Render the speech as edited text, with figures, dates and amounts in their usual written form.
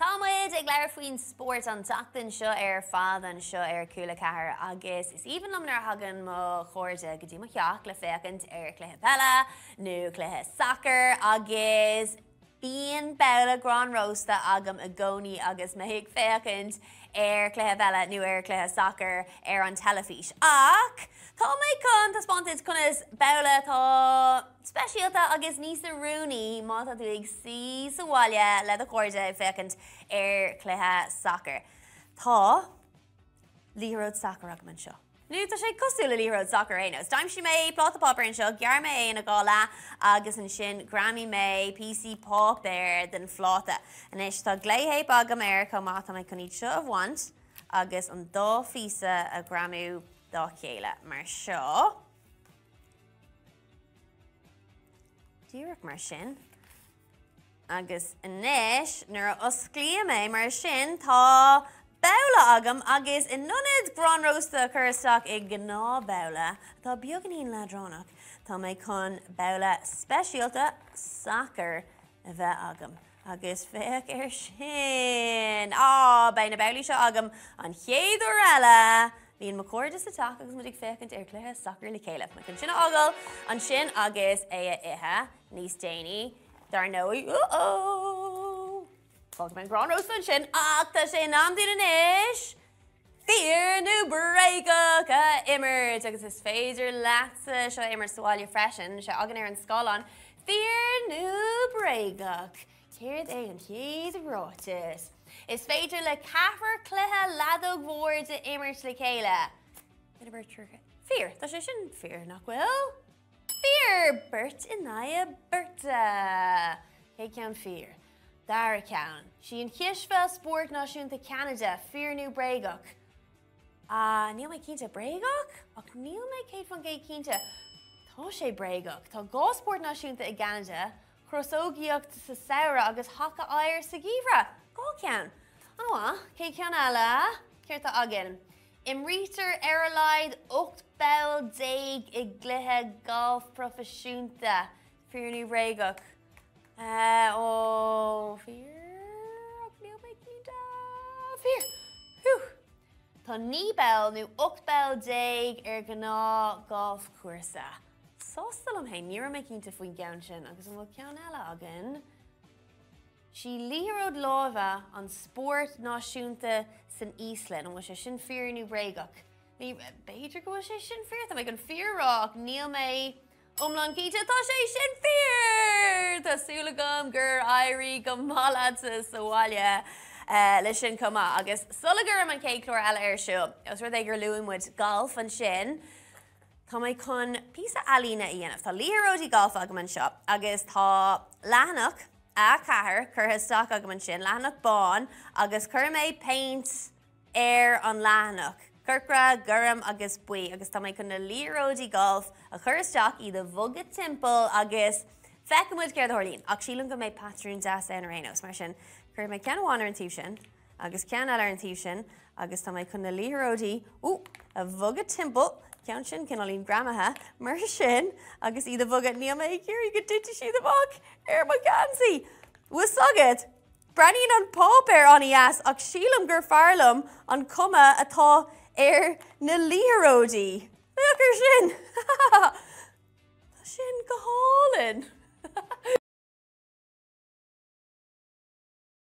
Tá muid ag labhairt faoin spórt an tseachtain seo ar fad anseo ar Cúla 4 agus is aoibhinn liom nuair a thagann mo chairde go dtí mo theach le féachaint ar chluiche peile nó cluiche sacair agus bíonn babhla grán rósta agam i gcónaí agus mé ag féachaint ar chluiche peile nó ar chluiche sacair ar an teilifís. Ach tá mé chun taispeáint duit conas babhla atá speisialta agus níos oiriúnaí má tá tú ag suí sa bhaile le do chairde ag féachaint ar chluiche sacair. Tá liathróid sacair agam anseo. Nó tá sé cosúil le liathróid sacair ar aon nós. D'aimsigh mé pláta páipéir anseo, ghearr mé é ina dhá leath agus ansin ghreamaigh mé píosaí páipéir den phláta. Anois tá glao-théip agam air chomh maith, tá mé chun iad seo a bhaint agus an dá phíosa a ghreamú dá chéile mar seo. Díreach mar sin. Agus anois, nuair a osclaím é mar sin, tá babhla agam agus in ionad grán rósta a chur isteach i ngnáthbhabhla, atá beagáinín leadránach, tá mé chun babhla speisialta sacair a bheith agam. Agus féach air sin! Á, beidh na babhlaí seo agam an chéad uair eile! Bíonn mo chairde sa teach agus muid ag féachaint ar chluiche sacair le chéile. Tá mé chun sin a fhágáil ansin agus é a ithe níos déanaí, dar ndóigh. Uh-oh! Fágfaidh mé an grán rósta ansin ach tá sé in am dúinn anois fíor nó bréagach a imirt! Agus is féidir leatsa seo a imirt sa bhaile freisin. Tá sé againn ar an scáileán. Fíor nó bréagach? Céard é an chéad ráiteas? Is féidir le ceathrar cluiche leadóg bhoird a imirt le chéile. Duine, beirt, triúr, Fíor! Tá sé sin fíor, nach bhfuil? Fíor! Beirt in aghaidh beirte. Chéad ceann fíor. Dara ceann. Sí an chispheil spórt náisiúnta Cheanada, fíor nó bréagach? Ah, níl mé cinnte. Bréagach? Ach níl mé 100% cinnte. Tá sé bréagach. Tá dhá spórt náisiúnta i gCeanada, crosógaíocht sa samhradh agus haca oighir sa gheimhreadh. Dhá cheann. An-mhaith. Chéad cheann eile. Céard tá againn? Imrítear ar a laghad 18 bpoll i gcluiche gailf proifisiúnta. Fíor nó bréagach? Ó, fíor, ach níl mé cinnte. Fíor! Whew! Tá 9 bpoll nó 18 bpoll ar ghnáth galfchúrsa. Sásta liom féin, ní raibh mé cinnte faoin gceann sin agus an bhfuil ceann eile againn? Sí liathróid láimhe an spórt náisiúnta san Íoslainn. An bhfuil sé sin fíor nó bréagach? B'fhéidir go bhfuil sé sin fíor. Tá mé chun fíor a rá ach níl mé Iomlán cinnte, tá sé sin fíor! Tá súil agam gur éirigh go maith leatsa sa bhaile leis sin chomh maith. Agus sula gcuirim an chéad chlár eile ar siúl, os rud é gur luaigh muid galf ansin, tá mé chun píosa ealaíne a dhéanamh. Tá liathróidí gailf agam anseo agus tá leathanach A4 curtha isteach agam ansin, leathanach bán, agus chuir mé péint ar an leathanach, corcra, gorm agus buí, agus tá mé chun na liathróidí gailf a chur isteach, iad a bhogadh timpeall agus feicfidh muid céard a tharlaíonn. Ach sílim go mbeidh patrún deas ann ar aon nós, mar sin cuirfidh mé ceann amháin ar an taobh sin agus ceann eile ar an taobh sin agus tá mé chun na liathróidí, ú, a bhogadh timpeall, ceann sin cineáilín greamaithe, mar sin, agus iad a bhogadh, níl mé ag iarraidh go dtitfidh siad amach ar mo gheansaí! Bhfuil 'fhios agat? Breathnaíonn an páipéar an-dheas ach sílim gur fearr liom an cuma atá ar na liathróidí. Féach ar sin! Tá sin go hálainn!